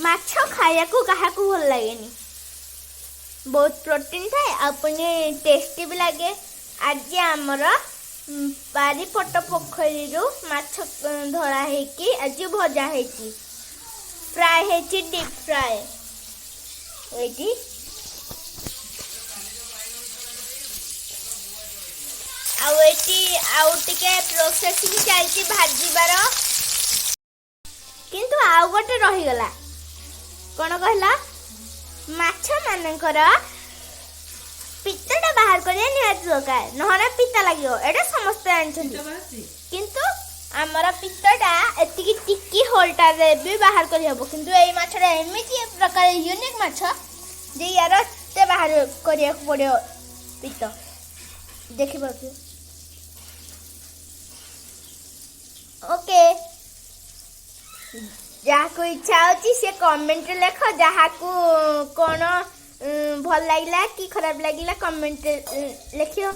ମାଛ ଖାଇବାକୁ କାହାକୁ ଭଲ ଲାଗେନି? ବହୁତ ପ୍ରୋଟିନ୍ ଥାଏ ଆଉ ପୁଣି ଟେଷ୍ଟି ବି ଲାଗେ। ଆଜି ଆମର ବାରିପଟ ପୋଖରୀରୁ ମାଛ ଧରା ହେଇକି ଆଜି ଭଜା ହେଇଛି, ଫ୍ରାଏ ହେଇଛି, ଡିପ୍ ଫ୍ରାଏ ଏଇଠି। ଆଉ ଏଇଠି ଆଉ ଟିକେ ପ୍ରୋସେସିଂ ଚାଲିଛି ଭାଜିବାର। କିନ୍ତୁ ଆଉ ଗୋଟେ ରହିଗଲା। କ'ଣ କହିଲା? ମାଛ ମାନଙ୍କର ପିତ୍ତଟା ବାହାର କରିବା ନିହାତି ଦରକାର, ନହେଲେ ପିତା ଲାଗିବ। ଏଇଟା ସମସ୍ତେ ଜାଣିଛନ୍ତି। କିନ୍ତୁ ଆମର ପିତ୍ତଟା ଏତିକି ଟିକି ହୋଲଟାରେ ବି ବାହାର କରିହେବ, କିନ୍ତୁ ଏଇ ମାଛଟା ଏମିତି ପ୍ରକାର ୟୁନିକ୍ ମାଛ ଯେ ୟାର ଏତେ ବାହାର କରିବାକୁ ପଡ଼ିବ ପିତ୍ତ। ଦେଖିପାରୁଥିବେ। ଓକେ, ଯାହାକୁ ଇଚ୍ଛା ଅଛି ସେ କମେଣ୍ଟରେ ଲେଖ। ଯାହାକୁ କ'ଣ ଭଲ ଲାଗିଲା କି ଖରାପ ଲାଗିଲା, କମେଣ୍ଟରେ ଲେଖିବ।